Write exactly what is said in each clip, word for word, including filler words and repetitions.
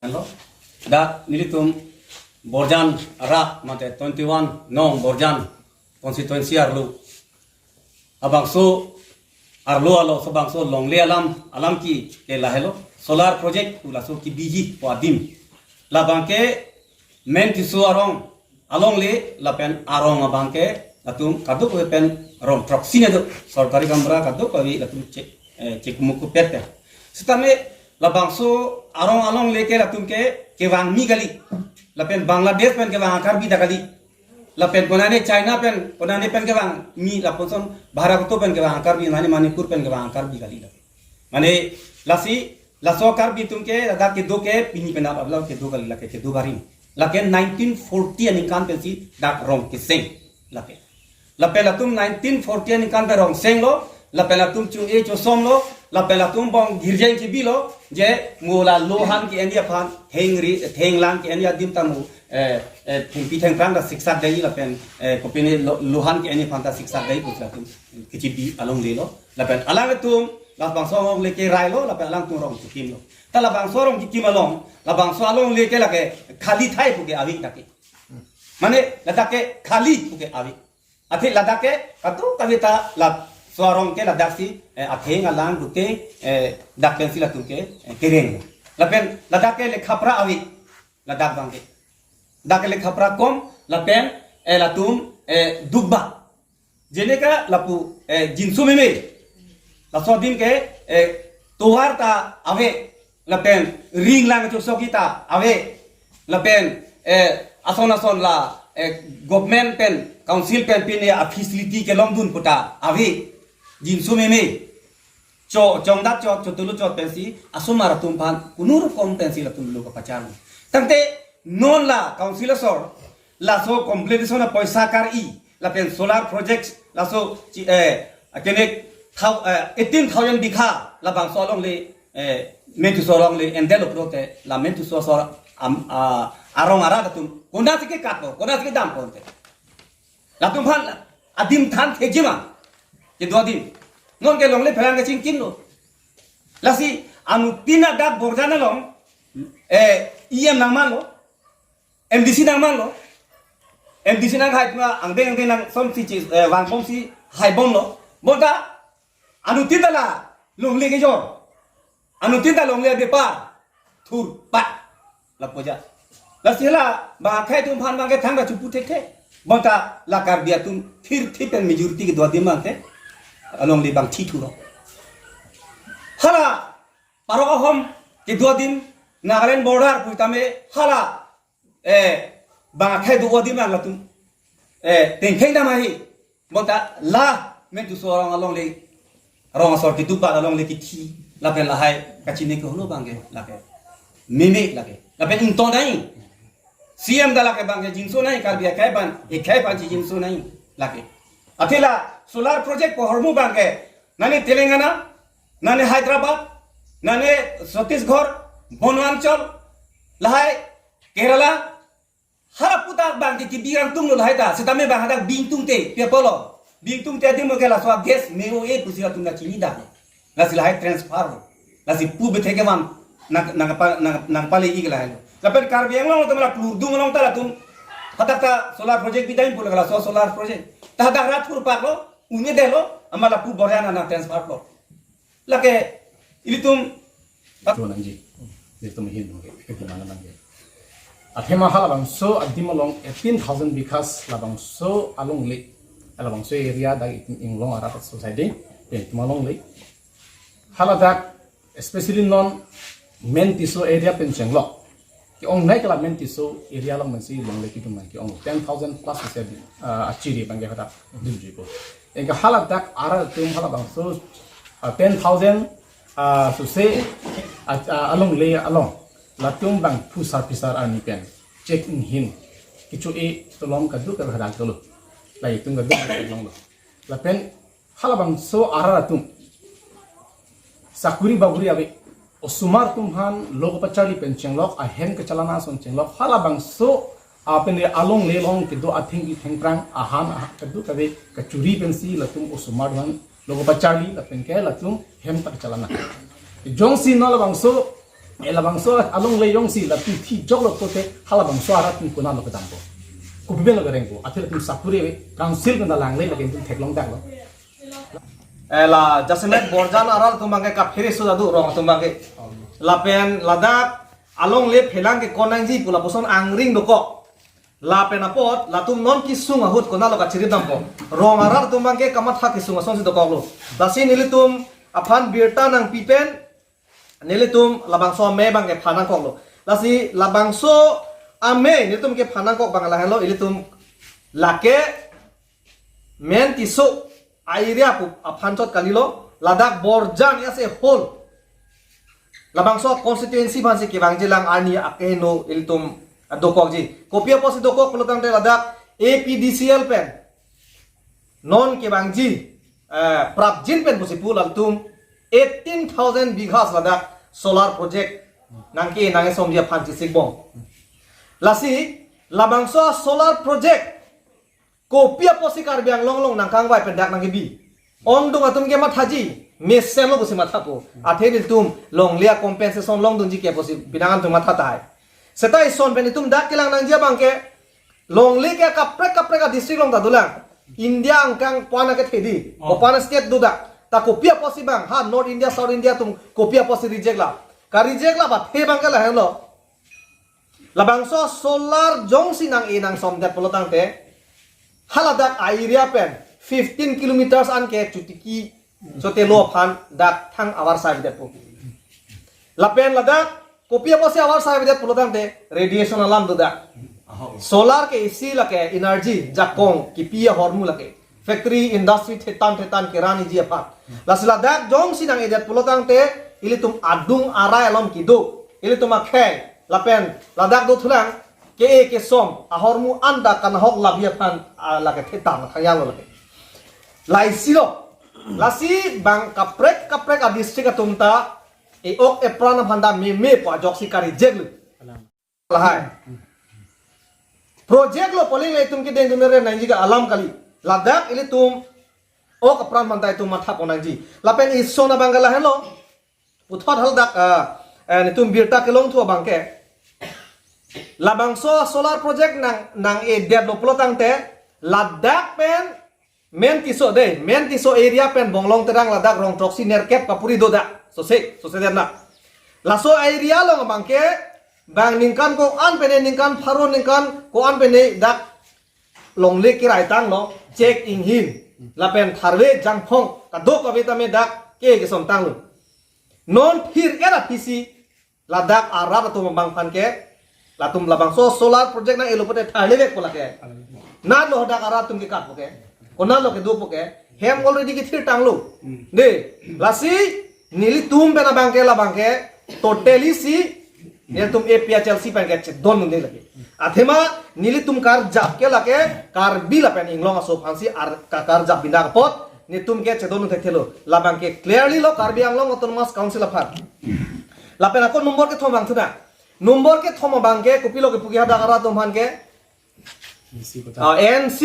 Hello. Dak nelitum Borjan rat mate twenty-one nong Borjan constituency arlo. Labangso arlo alo labangso longle alam alam ke ke lahelo. Solar project pu laso kebiji pu adim. Labang ke Men Tisso arong alongle lapen arong abang ke latum kadokave pen rong throksi ne do, sorkari gaonbura kadokave latum che, eh, chekmukupet pen. Sitame labangso arong alongle ke latum ke kevang mi kali. Lapen Bangladesh pen kevang a-Karbi ta kali. Lapen konane China pen, konane pen kevang mi, lapuson Bharat pen kevang a-Karbi, nane Manipur pen kevang a-Karbi kali. Mane lasi laso Karbi atum ke ladak kedo ke pini penap abla kedo kali, lake kedo barim. Lake nineteen forty aningkan pensi dak rong keseng. Lake. Lapen latum nineteen forty aningkan pen rong senglo, lapen latum chung-e chosomlo, lapen latum bong girjeng chibilo, je mo la lohan ke eni aphan, thengri, thenglang ke eni adim ta mo, eh, eh, thengpi thengphrang ta siksak dei lapen, eh, kopine lo-, lohan ke eni aphan ta siksak dei pu latum kechibi alonglelo. Lapen alangtum labangso alongle ke railo, lapen alangtum rong chikimlo. Ta labangso rong chikim along, labangso alongle ke lake khali thai pu ke ave dak ke. Mane ladak ke khali pu ke ave. Athe ladak ke kadokave ta laso arong ke ladaksi, eh, atheng alang gute, eh, dak pensi latum ke, eh, kereng. Lapen ladak ke lekha pra ave, ladak abang ke. Dak ke lekha pra kom, lapen, eh, latum, eh, dukba. Jeneka lapu, eh, jinso meme. Laso adim ke, eh, tovar ta ave. Lapen ring lang chusok ta ave. Lapen, eh, ason ason la, eh, government pen, council pen pine a-facility kelongdun pu ta ave. Jinso meme. Cho, chongdat chot, chotulu chot pensi, asomar atum aphan, kunu rokom pensi latum lo kapachar. Tangte non la council asor, laso completion apoisa kar-i, lapen solar projects, laso chi, eh, akene thou, eh, eighteen thousand bigha, labangso alongle, eh, Men Tisso alongle, endelo pulote, la Men Tisso asor, am, ah, arong arat atum, konatsi kekatpo, konatsi kedampo ante. Latum aphan adim than thekji ma. Kedo adim. Non ke longle pherang kachingkimlo. Lasi anuttin dak Borjan along, eh, E M nangmanlo. M D C nangmanlo. M D C nanghai tuma angdeng angdeng nang somsi chi, eh, vangbomsi haibomlo. Bonta anuttin ta la longle kejor. Anuttin ta longle bepar thurpat. Lapu ja. Lasi la bang akhei atum aphan bang ke thangta chupu thekthe. Bonta la Karbi atum thirthip pen majority kedo adim bang ke alongle bang thi thuro. Hala Parok ahom kedo adim Nagaland border pu tame hala, eh, bang akhei do adim bang latum, eh, tengtheng dam ahi. Bonta la Men Tisso arong alongle rong asor keduk ba alongle kithi lapen lahai kachini ke holo bang ke lake. Meme lake. Lapen ington dai. C M ta lake bang ke jinso nai, Karbi akhei aphan, akhei aphan chijinso nai lake. Athe la solar project pu ahormu bang ke nane Telangana, nane Hyderabad, nane Chhattisgarh, Bonwanchal, lahai Kerala, hala puta bang ke kibirang tunglo lahai ta, sitame bang hadak bing tungte, pi apotlo. Bing tungte adim ke laso gas me-o-e pusi latum nangchini dak. Lasi lahai transfer. Lasi pu bethe ke man nang, nang pa, nang, nangpale-i ke lahai lo. Lapen Karbi Anglong atum la klurdung along ta latum hadak ta solar project bidai pu laso solar project. Ta hadak rat pur paklo, un-edetlo, amat lapu Borjan nangtransferlo. Lake ilitum Ito nangji. Ilitum ahin ke gimana nangji. Athema halabangso adim along eighteen thousand bighas labangso alongle. Halabangso area dak itum inglong arat society. Pen itum alongle. Haladak especially non Men Tisso area pen chenglok. Ke-ongnei ke la Men Tisso area along pensi longle kitum nang ke-ong ten thousand plus isi adim, ah, achiri bang ke hadak dimji ko. Anke haladak arat atum halabangso, ah, ten thousand, ah, suse, ah, ah, alongle along. Latum bang phusar phisar arni pen. Chek inghin. Kecho-e tolom kaduk ke hadak dolo. La itum kaduk ke longlo. Lapen halabangso arat atum sakuri bakuri ave. Osomar atum aphan lo kapacharli pen chenglok, ahem kachalana ason chenglok. Halabangso apen alongle along kedo athengpi thengphrang ahan ah, kadokave kachuri pensi latum osomar atum aphan lo kapacharli lapen ke latum hem ta kachalana. Jongsi non labangso Eh, labangso alongle jongsi latum thijoklo pulote halabangso arat atum konatlo kedampo? Kopi pen lo kerengpo? Athe latum sapure ave, council pen ta langle lake atum theklong daklo. Eh, la jasemet Borjan arat atum abangke kaphere sudah do rong atum abangke. Lapen ladak alongle phelang ke konangji pu lapuson angring dokok. Lapen apot latum non kesung ahut konatlo kachirip dampo? Rong arat atum abangke kamatha kesung asonsi dokoklo. Lasi nelitum aphan birta nangpi pen nelitum labangso amei abangke phan nangkoklo. Lasi labangso amei nelitum kephan nangkok abang lahenlo, ilitum lake Men Tisso a-area pu aphan chot kalilo, ladak Borjan as a whole, labangso constituency aphansi kevangjilang arni akeheno ilitum dokokji. Kopi apotsi dokok pulo tangte ladak A P D C L pen non kevangji, eh, prapjin pen pusi pu latum eighteen thousand bighas ladak solar project nangke nangkesomji aphan chisikbom. Lasi labangso solar project kopi apotsi Karbi Anglong along nangkangvai pen dak nangkebi? Ongdung atum ke mathaji, mesenlo pusi mathapo. Athe nelitum longle a-compensation longdunji ke pusi binangan atum matha tahai. Seta ison pen itum dak kelang nangji abangke longle ke kaprek kaprek a-district along ta dolang. India angkang ko-an akethe di, Oh. ko-an a-state do dak. Ta kopi apotsi abang ha North India, South India atum kopi apotsi reject la? Ka-reject la ba the abangke lahenlo. Labangso solar jongsi nang-e nangsomdet pulo tangte, haladak a-area pen fifteen kilometers an ke chotiki chotelo aphan dak thang avarsai avedetpo. Lapen ladak kopi apotsi avarsai avedet pulo tangte radiation alam do dak. Solar ke isi lake energy, jakong kipi ahormu lake. Factory, industry thetan thetan keraniji aphan. Lasi ladak jongsi nang-edet pulo tangte ilitum adung arai along kedo, ilitum akhei lapen ladak dothulang ke-e kesom ahormu anta kanahok labi aphan, ah, lake thetan thang-etlo lake. La isi lo. Lasi bang kaprek kaprek a-district atum ta e-ok epran aphan ta meme pu ajoksi ka-reject lo. Lahai. Project lo poling le itum kedeng dunere nangji ke alam kali. Ladak ilitum ok apran aphan ta itum mathapon nangji. Lapen ison abangke lahenlo. Puthot haladak, ah, eh, nelitum birta kelongthu abangke, labangso solar project nang, nang-edetlo pulo tangte ladak pen Men Tisso dei, Men Tisso area pen Bonglong Terang ladak rong throksi nerkep kapuri do dak. Sose, sose det na. Laso area along abangke bang ningkan ko-an pen ne, ningkan pharo ningkan ko-an pen ne dak longle kerai tanglo, chek inghin lapen tharve jangphong kadokave tame dak ke kesom tanglo. Non phir era phisi ladak arat atum abang aphan ke, latum labangso solar project nang-elo pote tharlevekpo lake. Natlo hadak arat atum ke katpo ke. Konatlo kedopo ke. Hem already kethir tanglo. Hmm. De, lasi nelitum pen abangke labangke totally si nelitum A P H L C pen ke chedondunde lake. Athema nelitum karjap ke lake Karbi lapen Inglong aso aphansi ar-, ka-, karjap bindak apot nelitum ke chedondun thekthelo. Labangke clearly lo Karbi Anglong Autonomous Council aphan. Lapen ako number kethom vangthu na. Number kethom abangke kopilo kepu ke hadak arat atum aphan ke, ah, N C,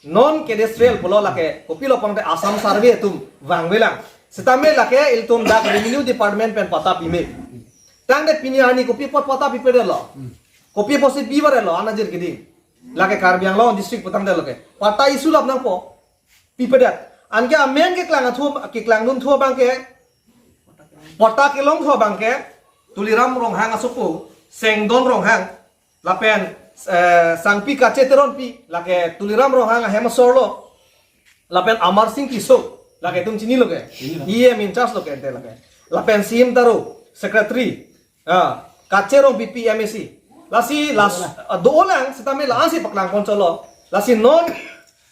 non cadastral pulo lake, kopilo pangte Assam Survey atum vangvelang. Setame lake ilitum dak Revenue Department pen patta pime. Tangte pini arni kopi apot patta pipedetlo? Kopi apotsi pibarelo anajir kedi? Lake Karbi Anglong district putangte lake patta issue lap nangpo. Pipedet. Anke amen keklang athu, keklangdunthu abangke, patta kelongthu abangke Tuliram Ronghang asopo, Sengdon Ronghang, lapen, eh, Sangpi Kache Teronpi, lake Tuliram Ronghang ahem asorlo, lapen Amar Sing Tisso, lake itum chinilo ke, Chinilo. E M in charge lo ke ante lake, lapen C M Taro, secretary, ah, Kache Rongpi P M A C. Lasi las, ah, dolang, setame la-ansi paklangpon cholo. Lasi non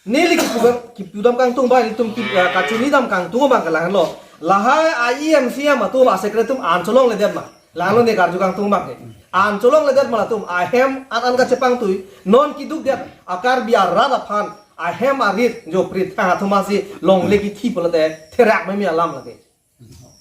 neli kipudam, kipudam kangtung abang, itum ki, ah, kachinidam kangtung abangke lahenlo. Lahai a-E M C M atum a-secretary atum an cholongledet ma? Lahenlo ne karju kangtung abangke. An cholongledet ma latum, ahem an an kachepangtui. Non kidukdet a-Karbi arat aphan ahem arit jo prit tha athumasi longle kithi pulote therak meme alam lake.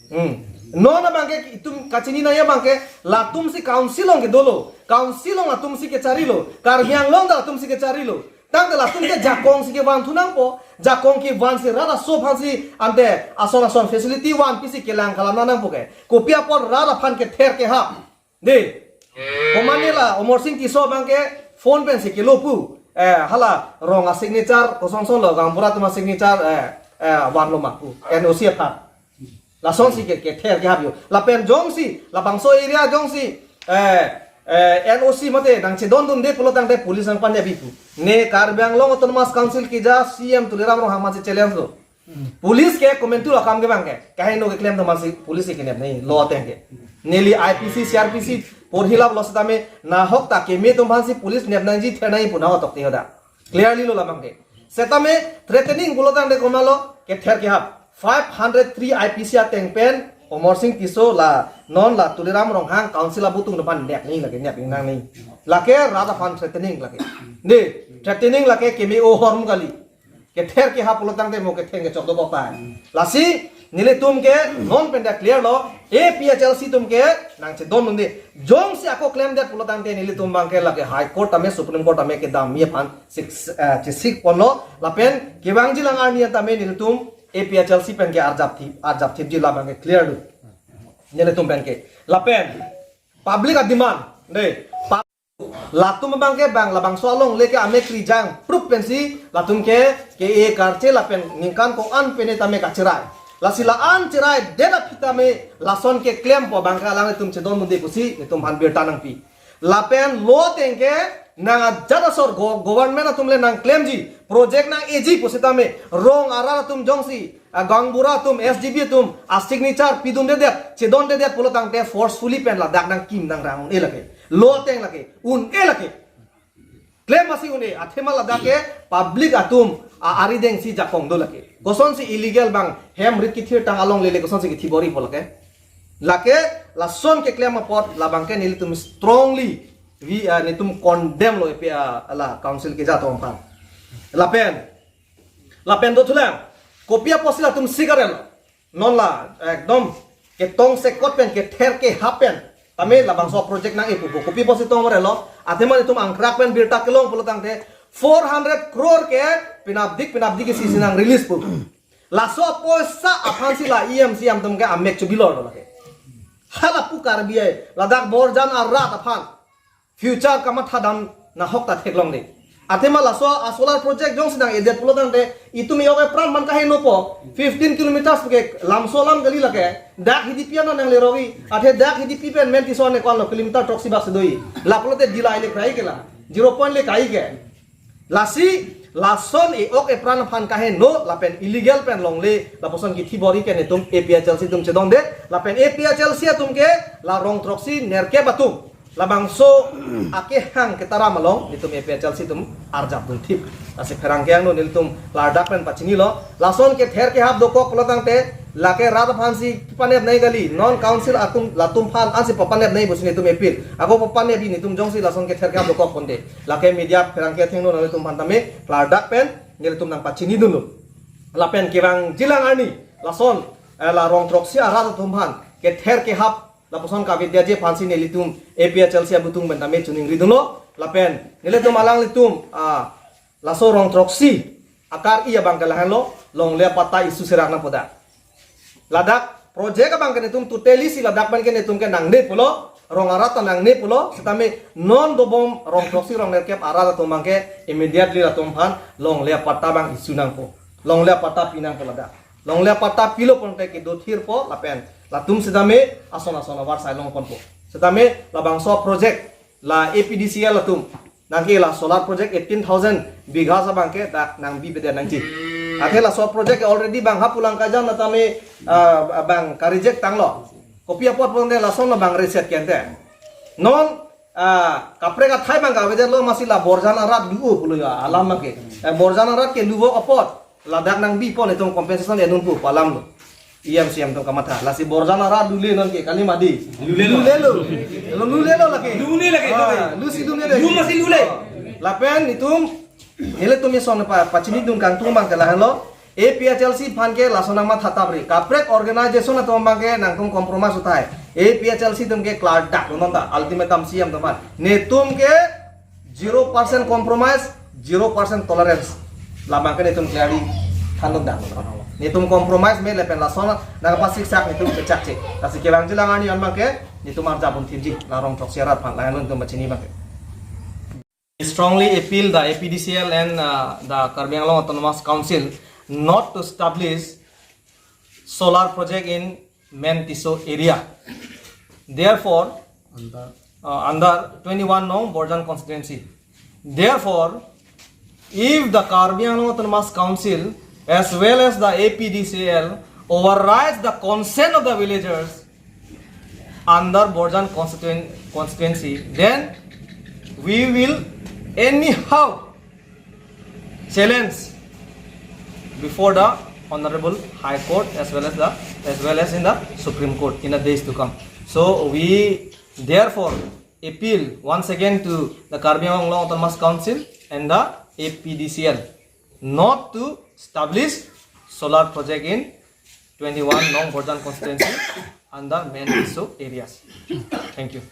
Hmm. Non abangke itum kachini nangji abangke, latumsi council along kedolo, council along latumsi kecharilo, Karbi Anglong ta latumsi kecharilo, Tangte latum ke jakong si kevan thu nangpo, jakong kevan si rat aso aphan si ante ason ason facility vanpi si kelang kalam nangpo ke. Kopi apot rat aphan kether kehap. Dei. Komatne la Amarsing Tisso abang ke phone pen si kelo pu. Eh, hala rong a-signature, kosonson lo, gaonbura atum a-signature, eh, eh, vanlo ma pu. N O C aphan. Lason si ke, kether kehap jo. Lapen jongsi, labangso area jongsi, eh, eh, N O C mate nangchedondunde pulo tangte police nangpanep pu. Ne Karbi Anglong Autonomous Council keja C M Tuliram Ronghang aphan si challenge lo. Police ke komantu akam ke abang ke. Kaheno keklem atum aphan si police ke kenep nangji, law ateng ke. Neli I P C, C R P C porhilap lo setame nahok ta keme atum aphan si police nep nangji, ther nangji pu nahok tok ti hoda. Clearly lo labang ke. Setame threatening pulo tangte komatlo kether kehap. Five hundred three I P C ateng pen Amarsing Tisso la non la Tuliram Ronghang council abutung atum aphan nep nangji lake, nep nangji. Lake rat aphan threatening lake. Dei, threatening lake keme ohor mu kali. Kether kehap pulo tangte mo ketheng kechok dokok tai. Lasi nelitum ke non pen ta clear lo, A P H L C atum ke nangchedondunde. Jongsi ako klemdet pulo tangte nelitum abang ke lake High Court tame Supreme Court tame kedam mi aphan sik, eh, chesik ponlo lapen kevangji alang arni tame nelitum A P H L C pen ke arjap thip, arjap thipji labang ke clear do. Nelitum pen ke. Lapen public a-demand, dei. Latum abang ke bang labangso alongle ke amekrejang proof pensi latum ke ke-e karche lapen ningkan ko-an pen tame kacherai. Lasi la-an cherai det aphi tame lason keklempo abang ke alanglitum chedondunde pusi nelitum aphan birta nangpi. Lapen law ateng ke nang ajat asor go-, government atum le nangklemji, project nang-eji pusitame rong arat atum jongsi, ah, gaonbura atum, S G B atum a-signature pidundedet, chedondedet pulo tangte forcefully pen ladak nangkim nangrang un-e lake. Law ateng lake, un-e lake. Klem masi un-e, athema ladak ke public atum a-, arideng si jakong do lake. Kosonsi illegal abang hem rit kethirtang alongle le kosonsi kethibor-ipo lake. Lake lason keklem apot labang ke nelitum strongly, we, ah, nelitum condemn lo A P, ah, la council keja atum aphan. Lapen, lapen dothulang, kopi apotsi latum sik arelo. Non la ekdom ketong sekot pen kether kehap pen tame labangso project nang-e pupo. Kopi apotsi tong arelo. Athema nelitum angkrak pen birta kelong pulo tangte four hundred crore ke penapdik penapdik ke sisi nang-release pu. Laso apoisa aphansi la E M C M atum ke amek chobilor lo lake. Hala pu Karbi ai, ladak Borjan arat aphan future kamathadam nahok ta theklongle. Athema laso a-solar project jongsi nang-edet pulo tangte itum e-ok epran man kahenopo, fifteen kilometers ke lamso alam kali lake. Dak Hidipi an nanglerogi, athe dak Hidipi pen men tison ne konlo kilometer throksi bak si do-i. La pulote dilai le krai ke la, zero point le kai ke. Lasi lason e-ok epran aphan kaheno lapen illegal pen longle lapuson kethibor-i ke nelitum A P H L C atum chedonde lapen A P H L C atum ke la rong throksi nerkep atum labangso akehang ketaram along nelitum A P H L C atum arjap dun thip. Lasi pherangke angno nelitum klardak pen pachinilo. Lason kether kehap dokok pulo tangte lake rat aphansi panep nangji kali, non council atum latum aphan ansi papanep nangji pusi nelitum appeal. Ako papanepji nelitum jongsi lason kether kehap dokok ponte. Lake media pherangke athengno nelitum aphan tame klardak pen nelitum nangpachinidunlo. Lapen kevangji alang arni lason, eh, la rong throksi arat atum aphan kether kehap lapuson kavedetji aphansi nelitum A P H L C abutung pen tame chiningridunlo. Lapen nelitum alanglitum, ah, laso rong throksi akar-i abang ke lahenlo, longle apatta issue serak nangpo da. Ladak project abang ke nelitum totally si ladak pen ke nelitum ke nangne pulo, rong arat ta nangne pulo, setame non dobom rong throksi rong nerkep arat atum abang ke immediately latum aphan longle apatta abang issue nangpo. Longle apatta pi nangpo ladak. Longle apatta pilo pulote kedothirpo lapen latum setame ason ason avarsai longponpo. Setame labangso project la A P D C L atum nangke la solar project eighteen thousand bighas abang ke dak nangbibedet nangji. Athe laso project ke already bang hap pulang kajam natame, ah, bang ka-reject tanglo. Kopi apot pulote lason lo bang reset kente. Non, ah, kaprek athai abang kavedetlo, masi la Borjan arat du-o pulo ya alam abang ke. Eh, Borjan arat ke luvok apot ladak nangbipon itum compensation enun pu pu alam lo. E M C M atum kamatha. Lasi Borjan arat lule non ke kali mati. Lulelo. Lulelo. Lo lulelo lake. Lule lake, ah, lule. Lusi lule lake. Lu masi lule. Lapen itum nelitum ison pa, pachinidun kangtung abang ke lahenlo. A P H L C aphan ke lason nangmatha tapri. Kaprek organization atum abang ke nangtum compromise uthai. A P H L C atum ke klardak lo non ta. Ultimatum C M atum aphan. Netum ke zero percent compromise, zero percent tolerance. Labang ke netum clearly thandun dam. Netum compromise me lapen lason nangpasiksak netum chechakche. Lasi kevangjilang arni an abang ke netum arjap un thipji. La rong throksi arat aphan layan netum pachini abang ke. Strongly appeal the A P D C L and uh, the Karbi Anglong Autonomous Council not to establish solar project in Main Tisso area. Therefore, under uh, under twenty-one Nong Borjan constituency. Therefore, if the Karbi Anglong Autonomous Council as well as the A P D C L overrides the consent of the villagers under Borjan constituen- constituency, then we will anyhow challenge before the Honorable High Court as well as the as well as in the Supreme Court in the days to come. So we therefore appeal once again to the Karbi Anglong Autonomous Council and the A P D C L not to establish solar project in twenty-one Nong Borjan constituency under Main Tisso areas. Thank you.